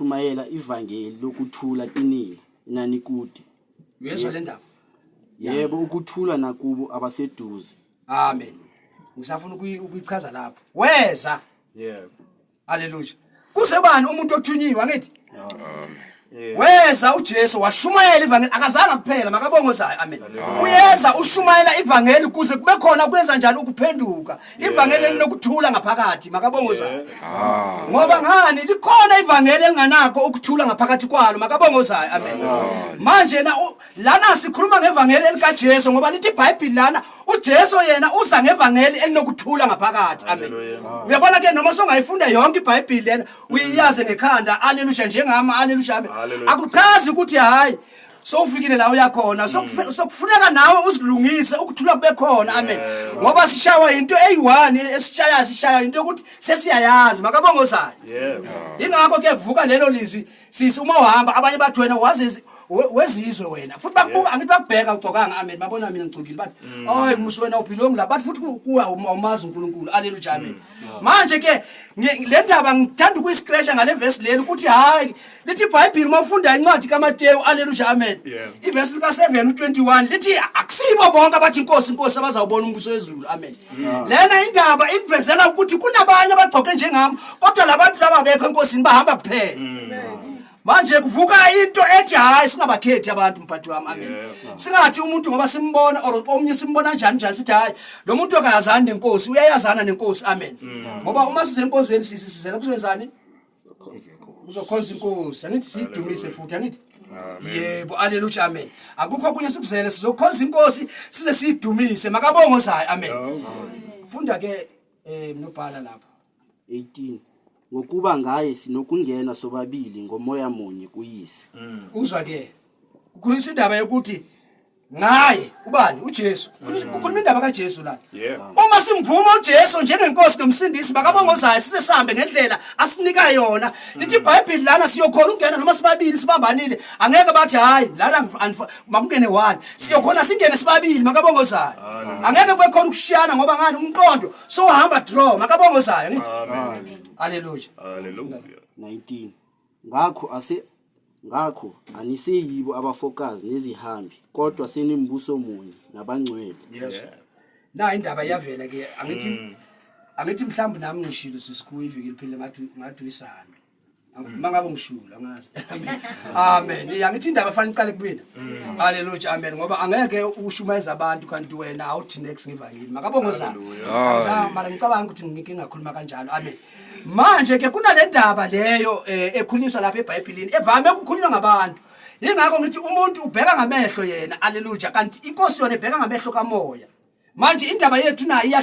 Shumayela ivangeli lokuthula kinina enanikude. Uyezwa le ndaba? Yebo, ukuthula nakubo abaseduze. Amen. Ngisafuna ukuyichaza lapho. Weza. Yebo. Haleluya. Kuzebani umuntu othunyiwe angithi? Weza uJesu washumayela ivangeli akazange kuphela makabongozayo amen. Uyeza ushumayela ivangeli kuze kube khona kwenza njani ukuphenduka. Ivangeli elinokuthula ngaphakathi makabongozayo. Ngoba ngani likhona ivangeli elinganakho ukuthula ngaphakathi kwalo makabongozayo amen. Manje na lana sikhuluma ngevangeli elikaJesu ngoba lithi iBhayibheli lana uJesu yena uza ngevangeli elinokuthula ngaphakathi amen. Uyabona ke noma songayifunda yonke iBhayibheli lena uyiyaze ngekhanda aleluya njengami aleluya amen. Akuchazi ukuthi hayi sowufikile la uyakhona sokufuneka nawe uzilungise ukuthula kube khona amen ngoba sishawa into eyi-one esishayayo sishaya into yokuthi sesiyayazi makabongozayo Yebo. ingakho ke kuvuka lelo lizwi sisi uma uhamba abanye bathi wena wazi wezizwe wena futhi bakubuka angithi bakubheka ugcokanga amen babona mina ngigcokile bathi hayi musi wena ubelong la bathi futhi kuwe awumazi uNkulunkulu aleluya amen manje ke le ndaba ngithanda ukuyiscratcha ngale verse leli ukuthi hayi lithi iBhayibheli uma ufunda incwadi kaMateyu aleluya amen ivesi lika 7 u21 lithi akusibo bonke abathi inkosi inkosi abazawubona umbuso wezulu amen lena indaba ikuvezela ukuthi kunabanye abagcoke njengami kodwa labantu laba abekho enkosini bahamba kuphela manje kuvuka into ethi hayi singabakhethi abantu mphathi wami amen singathi umuntu ngoba simbona or omunye simbona njani njani sithi hayi lo muntu akayazani nenkosi uyayazana nenkosi amen ngoba uma size enkonzweni sisi sizela kuzwenzani uzokhonza inkosi angithi siyidumise futhi angithi yebo aleluya amen akukho okunye sikuzele sizokhonza inkosi size siyidumise makabongozayo amen funda ke mnobhala lapho 18 Ngokuba ngaye sinokungena sobabili ngomoya munye kuYise. Uzwa ke kukhulunyiswa indaba yokuthi ngaye ubani uJesu kukhuluma indaba kaJesu la uma simvuma uJesu njengenkosi nomsindisi bakabongozayo size sihambe ngendlela asinika yona lithi iBhayibheli lana siyokhona ukungena noma sibabili sibambanile angeke bathi hayi lana makungene one siyokhona singene sibabili makabongozayo angeke kube khona ukushiyana ngoba ngani umqondo sohamba draw makabongozayo ngithi haleluya Hallelujah. 19 Ngakho ase ngakho aniseyibo abafokazi nezihambi kodwa senimbuso munye nabangcwele. Yes. Na indaba iyavela ke angithi angithi mhlawumbe nami ngishilo sisikuyo iviki eliphile ngathi ngathi uyisambi. Mangabe ngishilo angazi. Amen. Ya ngithi indaba fanele iqale kumina. Hallelujah amen ngoba angeke ushumayeza abantu kanti wena awuthi next ngevangeli. Makabongoza. Angizange mara ngicabanga ukuthi ngike ngakhuluma kanjalo. Amen. Manje ke kunale ndaba leyo ekhulunyiswa lapha eBhayibhelini evame ukukhulunywa ngabantu. Yingakho ngithi umuntu ubheka ngamehlo yena, haleluya, kanti inkosi yona ibheka ngamehlo kamoya. Manje indaba yethu nayo iya